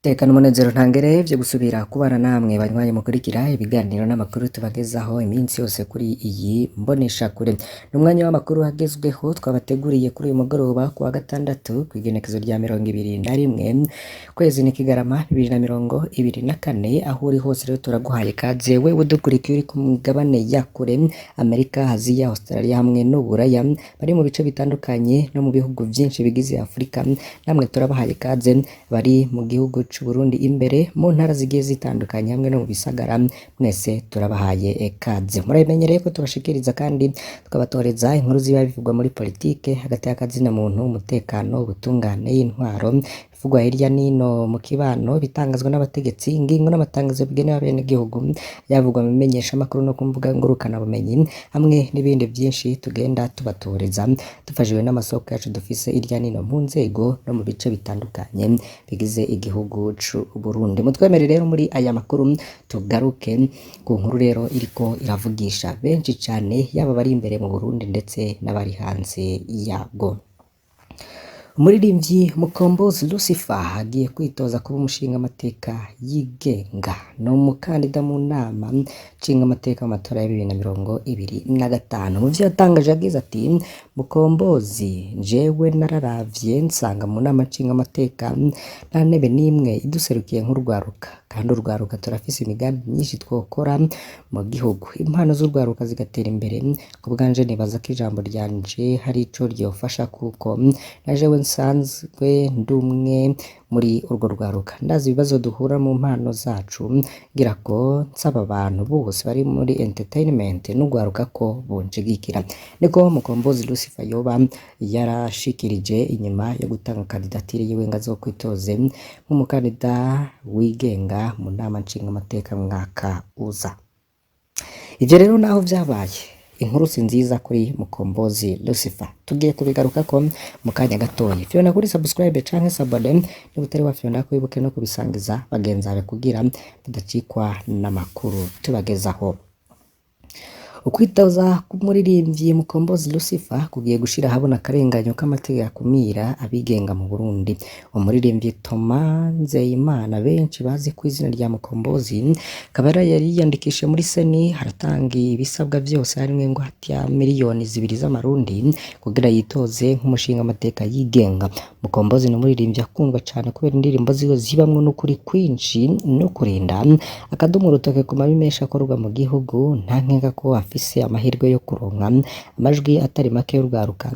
Tekana umunezero ntangere vyo gusubira kubana namwe banywanyi mukurikira ibiganiro n'amakuru tubagezaho iminsi yose kuri iyi mboneshakure. Ni umwanya w'amakuru agezweho twabateguriye kuri uyu mugoroba kuwa gatandatu kw'igenekezo rya 21 kwezi ni Kigarama 2024. Aho uri hose rero turaguhaye ikaze, wewe udukurikiye uri ku migabane ya kure, Amerika, Aziya, Australia hamwe n'Uburaya, bari mu bice bitandukanye no mu bihugu vyinshi bigize Afrika, namwe turabahaye ikaze, bari mu gihugu c'Uburundi imbere mu ntara zigiye zitandukanye hamwe no mu bisagara, mwese turabahaye ikaze. Murabimenyereye ko tubashikiriza kandi tukabatoreza inkuru ziba bivugwa muri politike, hagati y'akazina muntu, umutekano, ubutungane, intwaro, ibivugwa hirya nino mu kibano, bitangazwa n'abategetsi, ingingo n'amatangazo bigenewe abenegihugu, yavugwa mu bimenyeshamakuru no ku mbuga ngurukanabumenyi, hamwe n'ibindi vyinshi tugenda tubatoreza dufashijwe n'amasoko yacu dufise hirya nino mu nzego no mu bice bitandukanye bigize igihugu c'Uburundi. Mutwemere rero muri aya makuru tugaruke ku nkuru rero iriko iravugisha benshi cane, yaba abari imbere mu Burundi ndetse n'abari hanze yabwo. Umuririmbyi Mukombozi Lucifer agiye kwitoza kuba umushingamateka yigenga, ni umukandida mu nama nshingamateka mu matora ya 2025. Mu vyo yatangaje yagize ati: Mukombozi jewe nararavye nsanga mu nama nshingamateka nta ntebe n'imwe iduserukiye nk'urwaruka, kandi urwaruka turafise imigambi myinshi twokora mu gihugu, impano z'urwaruka zigatera imbere. Ku bwanje nibaza ko ijambo ryanje hari ico ryofasha, kuko na jewe nsanzwe ndi umwe muri urwo rwaruka, ndazi ibibazo duhura mu mpano zacu, ngira ko nsaba abantu bose bari muri entertainment n'urwaruka ko bonshigikira. Niko Mukombozi Lucifer yoba yarashikirije inyuma yo gutanga kandidatire yiwe ngo azokwitoze nk'umukandida wigenga mu nama nshingamateka mu mwaka uza. Ivyo rero naho vyabaye, inkuru si nziza kuri Mukombozi Lucifer. Tugiye kubigarukako mu kanya gatoya. Fyonda kuri subscribe canke s'abonner niba utari wafyonda, wibuke no kubisangiza bagenzi bawe kugira badacikwa n'amakuru tubagezaho. Ukwitoza k'umuririmbyi Mukombozi Lucifer kugiye gushira ahabona akarenganyo k'amategeko akumira abigenga mu Burundi. Umuririmbyi Thomas Nzeyimana benshi bazi ku izina rya Mukombozi akaba yari yiyandikishije muri CENI, aratanga ibisabwa vyose harimwo ingwate ya miliyoni 2 z'amarundi kugira yitoze nk'umushingamateka yigenga. Mukombozi ni umuririmbyi akundwa cane kubera indirimbo ziwe zibamwo n'ukuri kwinshi no kurinda akadomo urutoke ku mabi menshi akorwa mu gihugu. Nta nkeka ko afise amahirwe yo kuronka amajwi atari make y'urwaruka,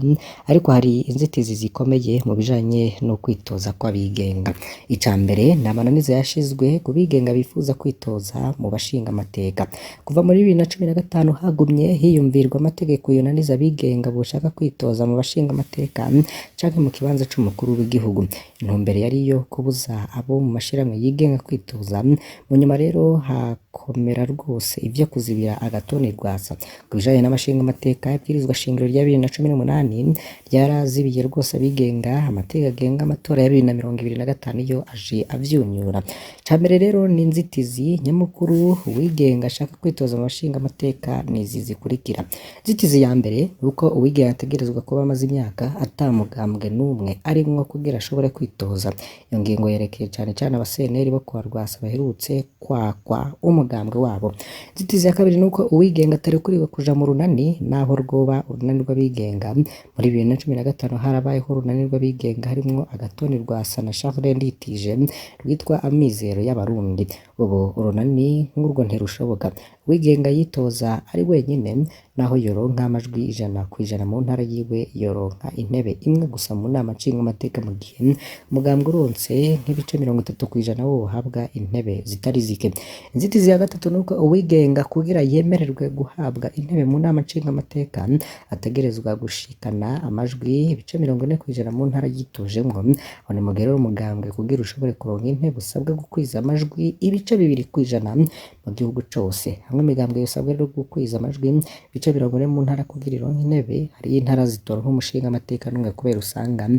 ariko hari inzitizi zikomeye mu bijanye no kwitoza kw'abigenga. Ica mbere ni amananiza yashizwe ku bigenga bifuza kwitoza mu bashingamateka. Kuva muri 2015 hagumye hiyumvirwa amategeko yonaniza abigenga boshaka kwitoza mu bashingamateka canke mu kibanza c'umukuru w'igihugu. Intumbero yari iyo kubuza abo mu mashirahamwe yigenga kwitoza. Mu nyuma rero hakomera rwose ivyo kuzibira agatoni rwasa. Ku bijanye n'amashingamateka, ibwirizwa shingiro rya 2018 ryarazibiye rwose abigenga, amategeko agenga amatora ya 2025 yo aje avyunyura. Ica mbere rero ni inzitizi nyamukuru uwigenga ashaka kwitoza mu bashingamateka nizi zikurikira. Inzitizi ya mbere ni uko uwigenga ategerezwa kuba amaze imyaka ata mugambwe n'umwe arimwo kugira ashobore kwitoza. Iyo ngingo yerekeye cane cane abaseneri bo kwa Rwasa baherutse kwakwa umugambwe wabo. Inzitizi ya kabiri ni uko uwigenga atarekuriwe kuja mu runani naho rwoba urunani rw'abigenga. Muri 2015 harabayeho urunani rw'abigenga harimwo Agathon Rwasa na Charles Nditije rwitwa Amizero y'Abarundi. Ubu urunani nk'urwo ntirushoboka. Uwigenga yitoza ari wenyene naho yoronka amajwi 100% mu ntara yiwe, yoronka intebe imwe gusa mu nama nshingamateka, mu gihe umugambwe uronse nk'ibice 30% wo wohabwa intebe zitari zike. Inzitizi ya gatatu ni uko uwigenga kugira yemererwe guhabwa intebe mu nama nshingamateka ategerezwa gushikana amajwi ibice 40% mu ntara yitojemwo. Aho ni mu gihe rero umugambwe kugira ushobore kuronka intebe usabwa gukwiza amajwi ibice 2% mu gihugu cose. Hamwe imigambwe yosabwa rero gukwiza amajwi ibice 40 mu ntara kugira ironke intebe, hariyo intara zitoronka umushingamateka n'umwe kubera usanga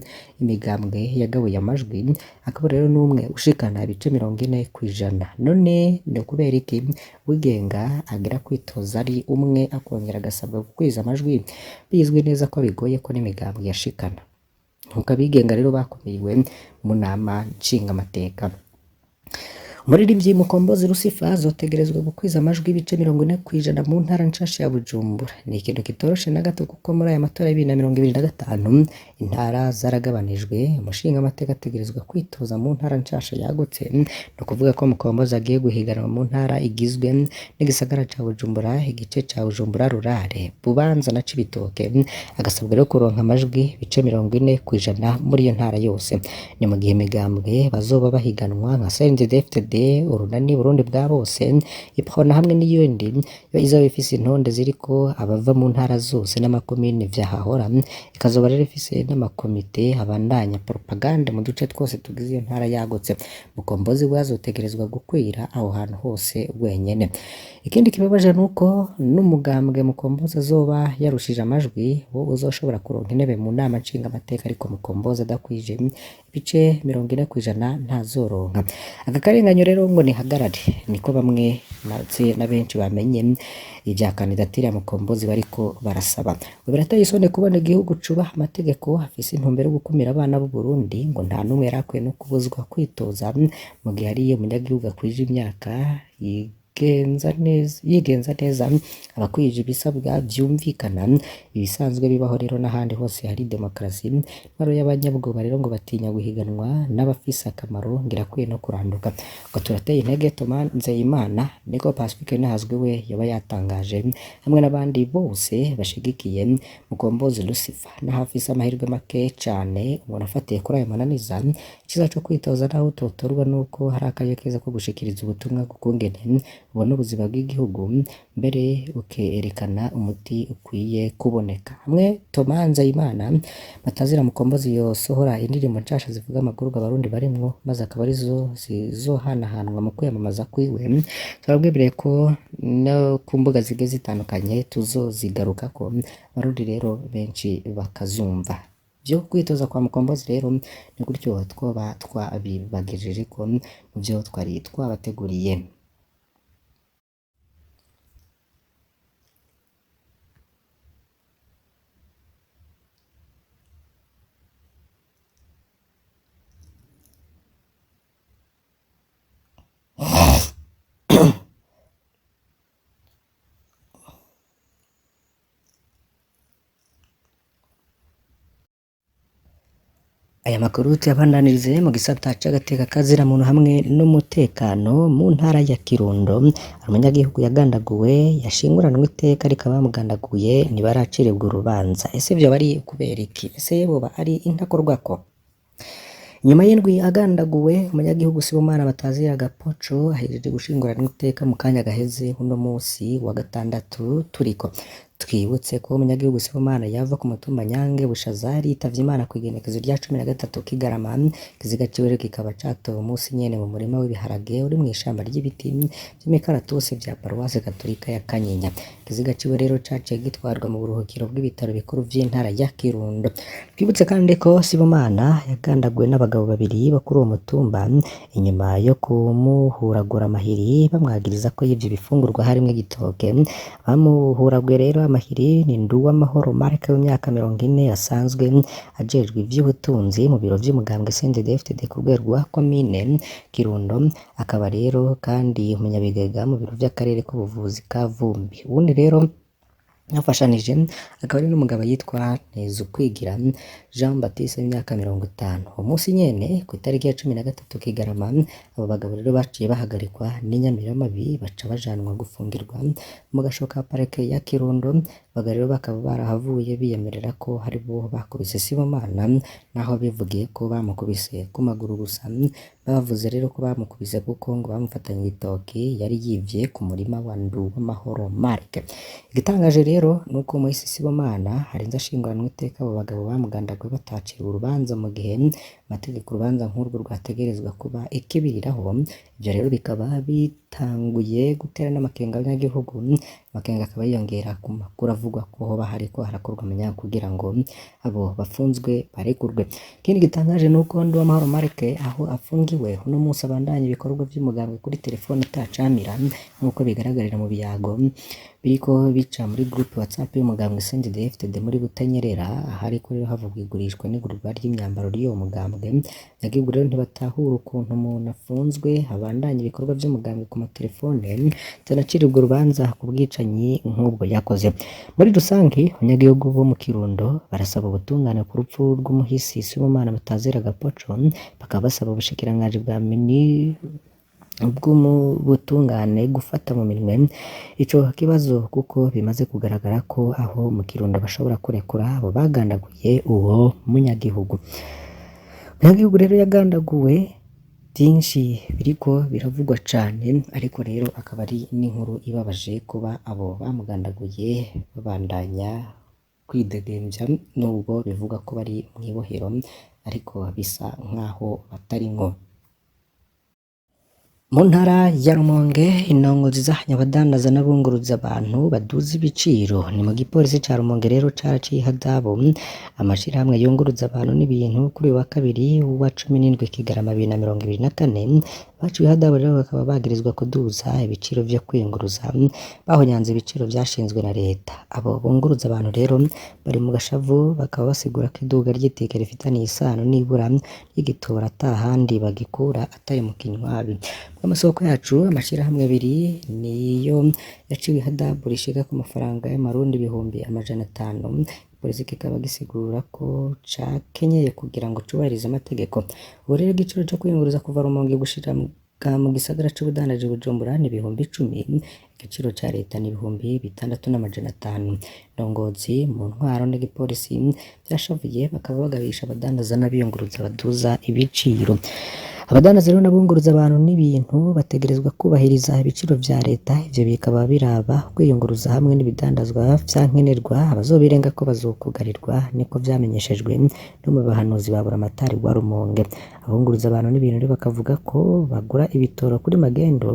imigambwe yagabuye amajwi, hakaba rero n'umwe ushikana ibice 40%. None ni ukubera iki uwigenga agera kwitoza ari umwe akongera agasabwa gukwiza amajwi bizwi neza ko bigoye ko n'imigambwe yashikana? Nkuko abigenga rero bakumiriwe mu nama nshingamateka. Umuririmbyi Mukombozi Lucifer azotegerezwa gukwiza amajwi y'ibice 40% mu ntara nshasha ya Bujumbura. Ni ikintu kitoroshe na gato kuko muri aya matora ya 2025 intara zaragabanijwe, umushingamateka ategerezwa kwitoza mu ntara nshasha yagutse. Ni ukuvuga ko Mukombozi agiye guhiganwa mu ntara igizwe n'igisagara ca Bujumbura, igice ca Bujumbura rurare, Bubanza na Cibitoke, agasabwa rero kuronka amajwi ibice 40% muri iyo ntara yose. Ni mu gihe imigambwe bazoba bahiganwa nka CNDD-FDD, Urunani Burundi bwa bose, Iprona hamwe n'iyindi yo izoba ifise intonde ziriko abava mu ntara zose n'amakomine vyahahora, ikazoba rero ifise n'amakomite abandanya propagande mu duce twose tugize iyo ntara yagutse. Mukombozi we azotegerezwa gukwira aho hantu hose wenyene. Ikindi kibabaje nuko n'umugambwe Mukombozi azoba yarushije amajwi, wo uzoshobora kuronka intebe mu nama nshingamateka, ariko Mukombozi adakwije ibice 40% ntazoronka. Aka karenganyo rero ngo nihagarare, niko bamwe ndetse na benshi bamenye ivya kandidatire ya Mukombozi bariko barasaba. Ngo birateye isoni kubona igihugu cubaha amategeko afise intumbero yo gukumira abana b'u Burundi, ngo nta n'umwe yari akwiye no kubuzwa kwitoza mu gihe hariyo umunyagihugu akwije imyaka yigenza neza, abakwije ibisabwa vyumvikana, ibisanzwe bibaho rero n'ahandi hose hari demokarasi. Intwaro y'abanyabwoba rero ngo batinya guhiganwa n'abafise akamaro ngo irakwiye no kuranduka. Ngo turateye intege Thomas Nzeyimana, niko Pacifique Nahazwe we yoba yatangaje, hamwe n'abandi bose bashigikiye Mukombozi Lucifer. Naho afise amahirwe make cane umuntu afatiye kuri ayo mananiza, iciza co kwitoza naho utotorwa nuko hari akaryo keza ko gushikiriza ubutumwa bw'ukungene ubona ubuzima bw'igihugu, mbere ukerekana umuti ukwiye kuboneka. Hamwe Thomas Nzeyimana batazira Mukombozi yosohora indirimbo nshasha zivuga amagorwa abarundi barimwo, maze akaba arizo zizohanahanwa mu kwiyamamaza kwiwe, turabwemereye ko no ku mbuga zigiye zitandukanye tuzozigarukako, abarundi rero benshi bakazumva. Vyo kwitoza kwa Mukombozi rero ni gutyo twoba twabibagejejeko mu vyo twari twabateguriye. Aya makuru tuyabandanirize mu gisata c'agateka kaziramuntu hamwe n'umutekano mu ntara ya Kirundo. Hari umunyagihugu yagandaguwe yashinguranwe iteka, ariko abamugandaguye ntibaracirirwa urubanza. Ese vyoba ari kubera iki? Ese boba ari intakorwako? Nyuma y'indwi agandaguwe, umunyagihugu Sibomana batazira Gapoco ahejeje gushinguranwa iteka mu kanya gaheze uno musi wa gatandatu turiko. Twibutse ko umunyagihugu Sibomana yava ku mutumba Nyange Bushaza yitavye Imana kw'igenekezo rya 13 Kigarama, ikiziga ciwe kikaba catowe umunsi nyene mu murima w'ibiharage uri mw'ishamba ry'ibiti vy'imikaratusi vya paruwasi Gatolika ya Kanyinya. Ikiziga ciwe rero caciye gitwarwa mu buruhukiro bw'ibitaro bikuru vy'intara ya Kirundo. Twibutse kandi ko Sibomana yagandaguwe n'abagabo babiri bo kuri uwo mutumba inyuma yo kumuhuragura amahiri bamwagiriza ko yivye ibifungurwa harimwo igitoke. Bamuhuraguye rero amahiri ni Nduwamahoro Mark w'imyaka 40 asanzwe ajejwe ivy'ubutunzi mu biro vy'umugambwe CNDD-FDD ku rwego rwa komine Kirundo, akaba rero kandi umunyabigega mu biro vy'akarere k'ubuvuzi ka Vumbi. Uwundi rero yafashanije akaba ari n'umugabo yitwa Ntezukwigira Jean Baptiste w'imyaka 50. Uwo munsi nyene kw'itariki ya 13 Kigarama, abo bagabo rero baciye bahagarikwa n'inyamiramabi baca bajanwa gufungirwa mu gasho ka parike ya Kirundo. Abagabo rero bakaba barahavuye biyemerera ko aribo bakubise Sibomana, naho bivugiye ko bamukubise ku maguru gusa. Bavuze rero ko bamukubise kuko ngo bamufatanye igitoki yari yivye ku murima wa Nduwamahoro Mark. Igitangaje rero nuko Moise Sibomana arinze ashinguranwa iteka, abo bagabo bamugandaguye bataciriwe urubanza mu gihe amategeko urubanza nk'urwo rwategerezwa kuba ikibiriraho. Ivyo rero bikaba bitanguye gutera n'amakenga abanyagihugu, amakenga akaba yiyongera ku makuru avugwa ko hoba hariko harakorwa amanyanga kugira ngo abo bafunzwe barekurwe. Ikindi gitangaje nuko Nduwamahoro Mark aho afungiwe uno munsi abandanya ibikorwa vy'umugambwe kuri telefone atacamira, nk'uko bigaragarira mu biyago biriko bica muri groupe WhatsApp y'umugambwe CNDD-FDD muri Butanyerera, ahariko rero havugwa igurishwa n'igurwa ry'imyambaro ry'uwo mugambwe. Abanyagihugu rero ntibatahura ukuntu umuntu afunzwe abandanya ibikorwa vy'umugambwe ku matelefone, atanacirirwa urubanza ku bwicanyi nk'ubwo yakoze. Muri rusangi, abanyagihugu bo mu Kirundo barasaba ubutungane ku rupfu rw'umuhisi Sibomana Batazira Gapoco, bakaba basaba ubushikiranganji bwa mini bw'ubutungane gufata mu minwe ico kibazo, kuko bimaze kugaragara ko aho mu Kirundo bashobora kurekura abo bagandaguye uwo munyagihugu. Umunyagihugu rero yagandaguwe, vyinshi biriko biravugwa cane, ariko rero akaba ari n'inkuru ibabaje kuba abo bamugandaguye babandanya kwidegemvya, nubwo bivugwa ko bari mw'ibohero, ariko bisa nkaho batarimwo. Mu ntara ya Rumonge, indongozi zahanye abadandaza n'abunguruza abantu baduza ibiciro. Ni mu gipolisi ca Rumonge rero caraciye ihadabu amashirahamwe yunguruza abantu n'ibintu kuri uyu wa kabiri wa 17 Kigarama 2024. Baciwe ihadabu rero bakaba bagirizwa kuduza ibiciro vyo kwiyunguruza, bahonyanze ibiciro vyashinzwe na leta. Abo bunguruza abantu rero bari mu gashavu, bakaba basigura ko iduga ry'itike rifitaniye isano n'ibura ry'igitoro ata handi bagikura atari mu kinywabi. Amasoko yacu, amashirahamwe abiri niyo yaciwe ihadabu rishika ku mafaranga y'amarundi 500,000. Igipolisi kikaba gisigura ko cakenyeye kugira ngo cubahirize amategeko. Ubu rero igiciro co kwiyunguruza kuva Rumonge gushika mu gisagara c'ubudandaji Bujumbura ni 10,000, igiciro ca leta ni 6,500. Indongozi mu ntwaro n'igipolisi vyashavuye, bakaba bagabisha abadandaza n'abiyunguruza baduza ibiciro. Abadandaza rero n'abunguruza abantu n'ibintu bategerezwa kubahiriza ibiciro vya leta, ivyo bikaba biraba kwiyunguruza hamwe n'ibidandazwa vyankenerwa, abazobirengako bazokugarirwa, niko vyamenyeshejwe no mu bahanuzi ba Buramatari wa Rumonge. Abunguruza abantu n'ibintu rero bakavuga ko bagura ibitoro kuri magendo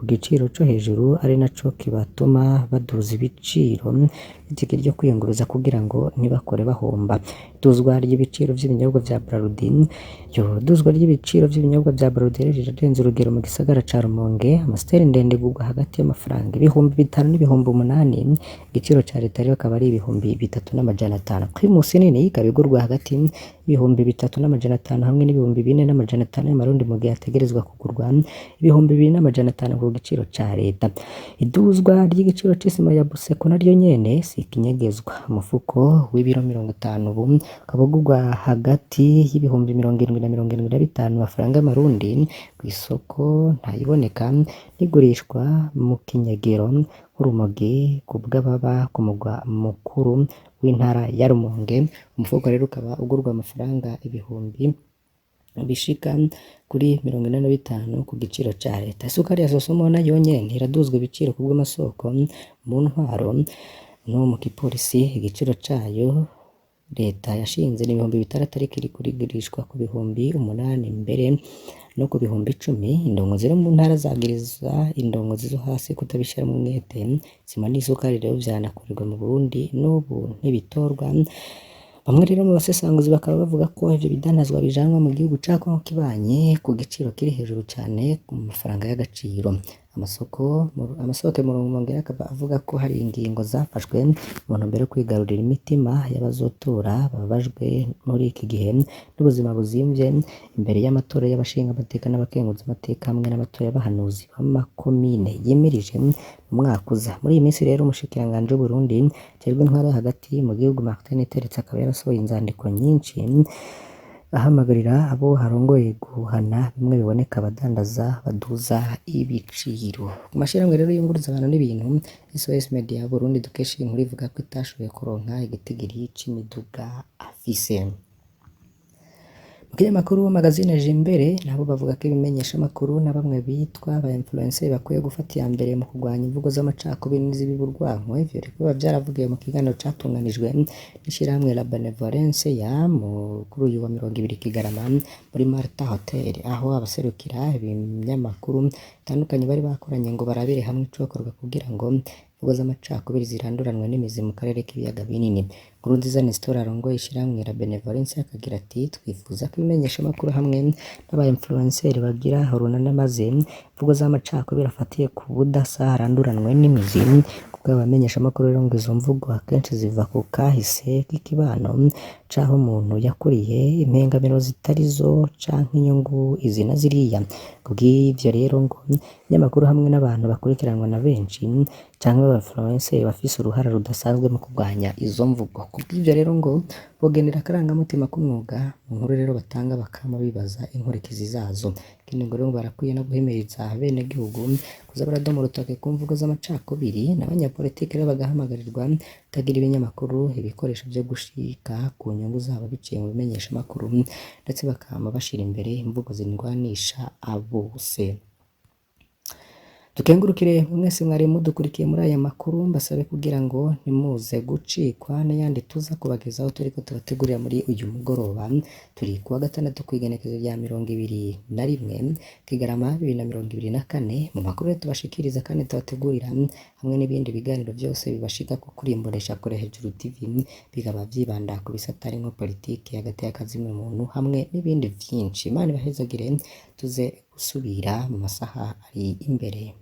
ku giciro co hejuru, ari naco kibatuma baduza ibiciro n'itike ryo kwiyunguruza kugira ngo ntibakore bahomba. Iduzwa ry'ibiciro vy'ibinyobwa vya Braludi, yo duzwa ry'ibiciro vy'ibinyobwa vya Braludi rero rirarenze urugero mu gisagara ca Rumonge. Amasiteri ndende igurwa hagati y'amafaranga 5,000 n'ibihumbi 8,000, igiciro ca leta rero akaba ari 3,500. Primus nini ikaba igurwa hagati y'3,500 hamwe n'4,500 y'amarundi, mu gihe ategerezwa kugurwa 2,500 ku giciro ca leta. Iduzwa ry'igiciro c'isima ya Buseko naryo nyene si ikinyegezwa. Umufuko w'ibiro 50 ubu ukaba ugurwa hagati y'70,000 na 75,000 amafaranga y'amarundi kw'isoko, ntayiboneka, n'igurishwa mu kinyegero nk'urumogi ku bw'ababa ku mugwa mukuru w'intara ya Rumonge. Umufuko rero ukaba ugurwa amafaranga ibihumbi bishika kuri 45 ku giciro ca leta. Isukari ya Sosomo nayo nyene iraduzwa ibiciro ku bw'amasoko mu ntwaro no mu gipolisi, igiciro cayo leta yashinze ni 6,000, ariko iriko irigurishwa ku 8,000 mbere no ku 10,000. Indongozi rero mu ntara zagiriza indongozi zo hasi kutabishiramwo umwete. Isima n'isukari rero vyanakorerwa mu Burundi n'ubu ntibitorwa. Bamwe rero mu basesanguzi bakaba bavuga ko ivyo bidandazwa bijanwa mu gihugu ca Kongo kibanye ku giciro kiri hejuru cane ku mafaranga y'agaciro. Amasoko mu Rumonge akaba avuga ko hari ingingo zafashwe mu ntumbero yo kwigarurira imitima y'abazotora bababajwe muri iki gihe n'ubuzima buzimvye, imbere y'amatora y'abashingamateka n'abakenguzamateka hamwe n'amatora y'abahanuzi b'amakomine yimirije mu mwaka uza. Muri iyi minsi rero umushikiranganji w'Uburundi ajejwe intwaro yo hagati mu gihugu Martin Niteretse akaba yarasohoye inzandiko nyinshi ahamagarira abo arongoye guhana bimwe biboneka abadandaza baduza ibiciro. Ku mashirahamwe rero yunguruza abantu n'ibintu, SOS Media Burundi dukesha iyi nkuru ivuga ko itashoboye kuronka igitigiri c'imiduga afise. Mu kinyamakuru Magazine Jimbere nabo bavuga ko ibimenyeshamakuru na bamwe bitwa aba influencer bakwiye gufata iya mbere mu kurwanya imvugo z'amacakubiri n'iz'ibibugwanko. Ivyo bikaba vyaravugiwe mu kiganiro catunganijwe n'ishirahamwe La Benevolence ya kuri uyu wa 20 Kigarama muri Marta Hotel, aho abaserukira ibinyamakuru bitandukanye bari bakoranye ngo barabire hamwe icokorwa kugira ngo imvugo z'amacakubiri ziranduranwe n'imizi mu karere k'ibiyaga binini. Nkurunziza Nestor arongoye ishirahamwe la Benevolence akagira ati twifuza ko ibimenyeshamakuru hamwe n'aba influencer bagira urunana maze imvugo z'amacakubiri afatiye ku budasa haranduranwe n'imizi. Kubwo abamenyeshamakuru rero ngo izo mvugo akenshi ziva ku kahise k'ikibano c'aho umuntu yakuriye, impengamiro zitari zo canke inyungu izi na ziriya. Kubw'ivyo rero ngo ibinyamakuru hamwe n'abantu bakurikiranwa na benshi canke b'aba influencer bafise uruhara rudasanzwe mu kurwanya izo mvugo. Kubw'ivyo rero ngo bogendera akarangamutima k'umwuga mu nkuru rero batanga bakama bibaza inkurikizi zazo. Ikindi ngo rero barakwiye no guhimiriza abenegihugu kuza baradoma urutoke ku mvugo z'amacakubiri, n'abanyapolitike rero bagahamagarirwa kutagira ibinyamakuru ibikoresho vyo gushika ku nyungu zabo biciye mu bimenyeshamakuru, ndetse bakama bashira imbere imvugo zirwanisha bose. Dukengurukire mwese mwari mudukurikiye muri aya makuru, mbasabe kugira ngo ntimuze gucikwa n'ayandi tuza kubagezaho turiko tubategurira muri uyu mugoroba. Turi kuwa gatandatu kw'igenekerezo rya 21 Kigarama 2024. Mu makuru rero tubashikiriza kandi tubategurira hamwe n'ibindi biganiro vyose bibashika kuri Imboneshakure Hejuru TV, bikaba vyibanda ku bisata harimwo politike, hagati y'akazimwe muntu hamwe n'ibindi vyinshi. Imana ibahezagire, tuze gusubira mu masaha ari imbere.